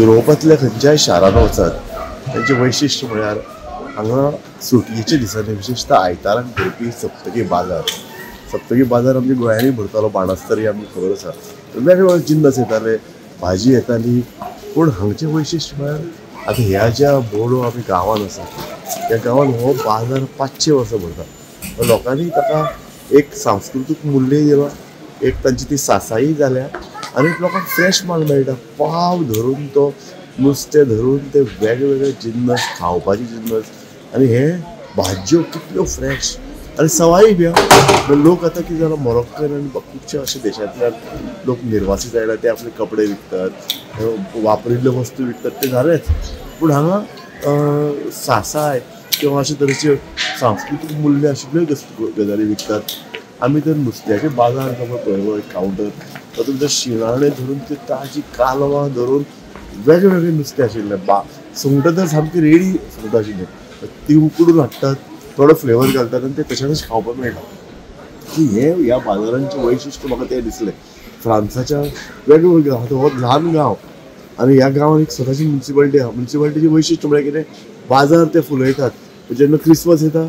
युरोपांतल्या खंयच्याय शारान वचात तांचें वैशिश्ट म्हळ्यार हांगा सुटयेच्या दिसांनी विशेशतः आयताराक भरपी सप्तकी बाजार. सप्तकी बाजार आमच्या गोंयांनी भरतालो, बाणस्तारी आमकां खबर आसा. वेगवेगळे जिन्नस येताले, भाजी येताली. पूण हांगचें वैशिश्ट म्हळ्यार आतां ह्या ज्या बोडो आमी गांवांत आसा त्या गांवांत हो बाजार 500 वर्सां भरता. लोकांनी ताका एक सांस्कृतीक मूल्य दिलां, एक तांची ती सासाई जाल्या आनी लोकांक फ्रेश माल मेळटा. पाव धरून तो नुस्तें धरून ते वेगवेगळे जिन्नस, खावपाचे जिन्नस आनी हे भाजयो कितल्यो फ्रेश आनी सवाय बी. लोक आतां कितें जाला, मोरोक्कन आनी खुबशे अशे देशांतल्यान लोक निर्वासीत आयला, ते आपले कपडे विकतात, वापरिल्ल्यो वस्तू विकतात, ते जालेच. पूण हांगा सासाय किंवा अशे तरेचे सांस्कृतीक मूल्य आशिल्ल्यो गजाली विकतात. आमी तर नुस्त्याचे बाजार जवळ पळयलो एक कावंटर, तातूंत जर शिणाणे धरून ते ताजी कालवां धरून वेगवेगळे नुस्तें आशिल्लें. सुंगटां तर सामकी रेडी सुंगटां आशिल्लीं, ती उकडून हाडटात, थोडो फ्लेवर घालतात आनी ते तशेंच खावपाक मेळटा. हें ह्या बाजारांचें वैशिश्ट म्हाका तें दिसलें. फ्रांसाच्या वेगवेगळ्या गांवांत, हो ल्हान गांव आनी ह्या गांवांत एक स्वताची म्युनिसिपालिटी आसा. म्युनिसिपालिटीचें वैशिश्ट म्हळ्यार कितें, बाजार ते फुलयतात. जेन्ना क्रिसमस येता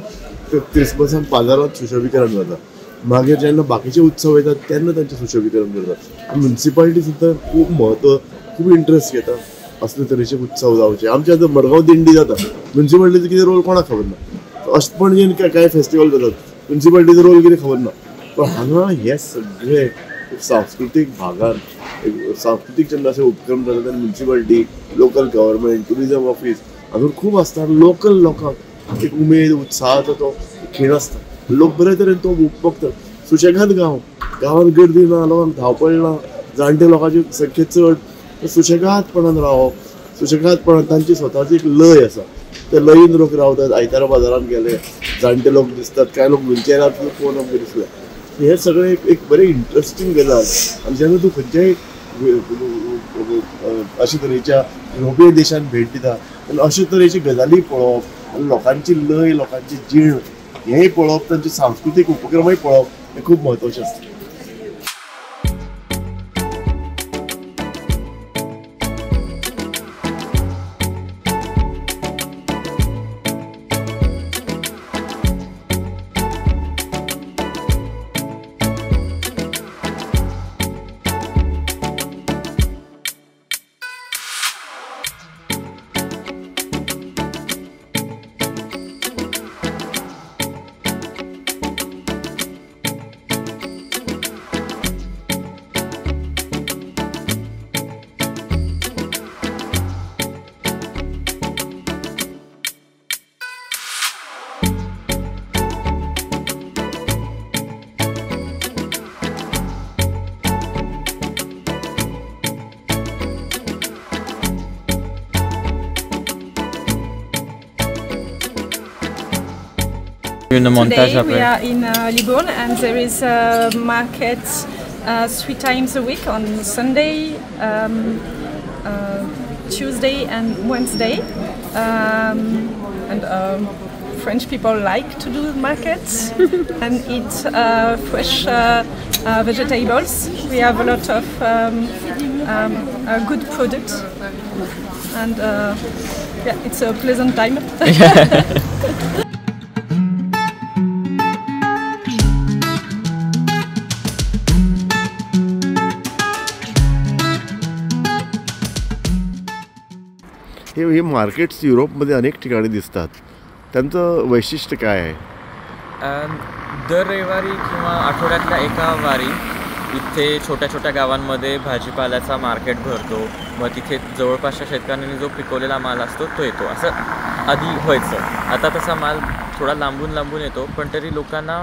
ते क्रिसमसाक बाजारांत सुशोभीकरण जाता, मागीर जेन्ना बाकीचे उत्सव येतात तेन्ना तांचें सुशोभीकरण करतात. म्युनिसिपालिटी सुद्दां खूब म्हत्व, खूब इंट्रस्ट घेता असले तरेचे उत्सव जावचे. आमच्या आतां मडगांव दिंडी जाता, म्युनिसिपालिटीचो कितें रोल कोणाक खबर ना. अशें पणजेन कांय फेस्टिवल जातात, म्युनिसिपालिटीचो रोल कितें खबर ना. पण हांगा हे सगळे सांस्कृतीक भागान एक सांस्कृतीक जेन्ना अशे उपक्रम जाता तेन्ना municipality, local government, tourism office हातूंत खूब आसता. लोकल लोकांक एक उमेद, उत्साहाचो तो खीण आसता. लोक बरे तरेन तो उपभोगतात. सुशेगाद गांव, गांवांत गर्दी ना, लोकांक धांवपळ ना, जाणटे लोकांची संख्या चड, सुशेगादपणान रावप, सुशेगादपणान तांची स्वताची एक लय आसा, त्या लयीन लोक रावतात. आयतारा बाजारांत गेले जाणटे लोक दिसतात, कांय लोक व्हिलचेरार पळोवन आमकां दिसले. हे सगळें एक बरें इंट्रस्टींग गजाल. आनी जेन्ना तूं खंयच्याय अशे तरेच्या युरोपीय देशान भेट दिता तेन्ना अशे तरेची गजाली पळोवप आनी लोकांची लय, लोकांची जीण हेंय पळोवप, तांचे सांस्कृतीक उपक्रमय पळोवप हें खूब म्हत्वाचें आसता. Today we are in Libourne and there is a market 3 times a week on Sunday, Tuesday and Wednesday. And French people like to do markets and eat fresh vegetables. We have a lot of good products and yeah, it's a pleasant time. हे markets युरोपमध्ये अनेक ठिकाणी दिसतात, त्यांचं वैशिष्ट्य काय आहे? दर रविवारी किंवा आठवड्यातल्या एका वारी इथे छोट्या छोट्या गावांमध्ये भाजीपाल्याचा मार्केट भरतो. मग तिथे जवळपासच्या शेतकऱ्यांनी जो पिकवलेला माल असतो तो येतो. असं आधी व्हायचं, आता तसा माल थोडा लांबून लांबून येतो, पण तरी लोकांना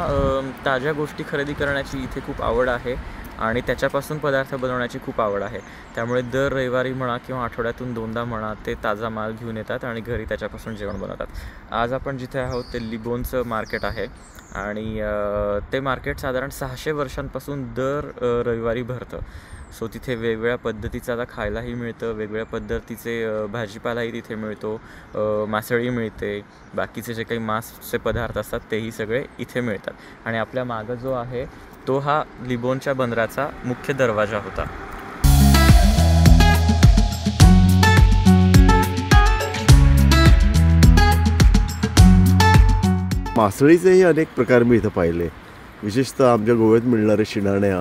ताज्या गोष्टी खरेदी करण्याची इथे खूप आवड आहे आणि त्याच्यापासून पदार्थ बनवण्याची खूप आवड आहे. त्यामुळे दर रविवारी म्हणा किंवा आठवड्यातून 2दा म्हणा ते ताजा माल घेऊन येतात आणि घरी त्याच्यापासून जेवण बनवतात. आज आपण जिथे आहोत ते लिबोर्नचं मार्केट आहे आणि ते मार्केट साधारण 600 वर्षांपासून दर रविवारी भरतं. सो तिथे वेगवेगळ्या पद्धतीचं आता खायलाही मिळतं, वेगवेगळ्या पद्धतीचे भाजीपालाही तिथे मिळतो, मासळी मिळते, बाकीचे जे काही मांसचे पदार्थ असतात तेही सगळे इथे मिळतात. आणि आपल्या मागं जो आहे तो हा लिबोर्नच्या बंदराचा मुख्य दरवाजा होता. मासळीचेही अनेक प्रकार मी इथं पाहिले. विशेषतः आमच्या गोव्यात मिळणारे शिणाण्या,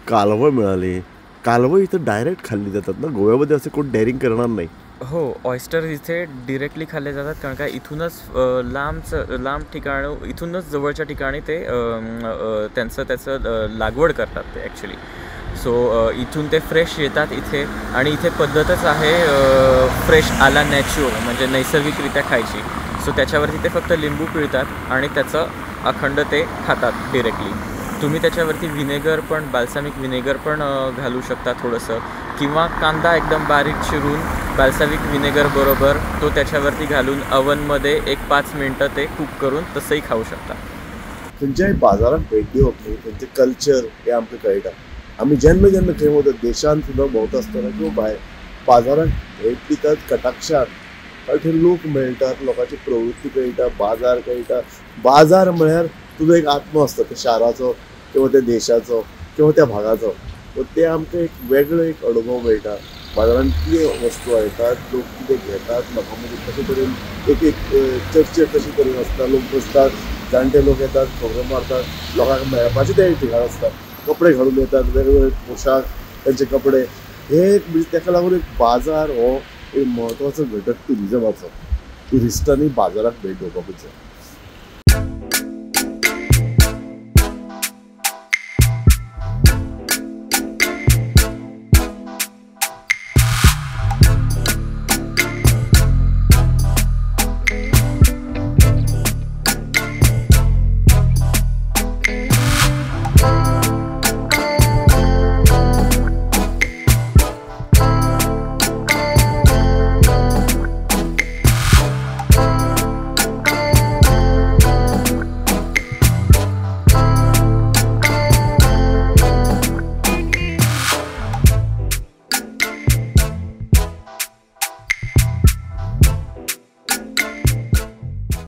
कालवं मिळाले. कालवं इथं डायरेक्ट खाल्ली जातात ना, गोव्यामध्ये असं कोण डेअरिंग करणार नाही. हो, ऑयस्टर इथे डिरेक्टली खाल्ले जातात, कारण का इथूनच लांब ठिकाण, इथूनच जवळच्या ठिकाणी ते त्यांचं त्याचं लागवड करतात ते ॲक्च्युली. सो इथून ते फ्रेश येतात इथे, आणि इथे पद्धतच आहे फ्रेश आला नॅच्युअल, म्हणजे नैसर्गिकरित्या खायची. सो त्याच्यावरती ते फक्त लिंबू पिळतात आणि त्याचं अखंड ते खातात डिरेक्टली. तुम्ही त्याच्यावरती व्हिनेगर पण, बाल्सामिक व्हिनेगर पण घालू शकता थोडंसं, किंवा कांदा एकदम बारीक चिरून बाल्सामिक व्हिनेगर बरोबर तो त्याच्यावरती घालून अवनमध्ये एक 5 मिनटं ते कुक करून तसंही खाऊ शकता. खंयच्याय बाजारात भेट दिवप न्ही, थंयचें कल्चर हें आमकां कळटा. आमी जेन्ना जेन्ना खंय वता देशांत सुद्दां भोंवता आसतना किंवा भायर बाजारात भेट दितात कटाक्षान, कारण थंय लोक मेळटात, लोकांची प्रवृत्ती कळटा, बाजार कळटा. बाजार म्हळ्यार तुजो एक आत्मो आसता त्या शाराचो किंवा त्या देशाचो किंवा त्या भागाचो. ते आमकां एक वेगळो एक अनुभव मेळटा. बाजारांत कितें वस्तू येतात, लोक कितें घेतात, लोकां मदीं कशे तरेन एक एक चर्चा कशी तरेन आसता, लोक बसतात, जाणटे लोक येतात, खबरो मारतात, लोकांक मेळपाचें तें ठिकाण आसता. कपडे घालून येतात, वेगवेगळे पोशाख, त्यांचे कपडे, हे एक म्हणजे ताका लागून एक बाजार हो एक म्हत्वाचो घटक ट्युरिजमाचो. ट्युरिस्टांनी बाजाराक भेट दिवपाकूच जाय.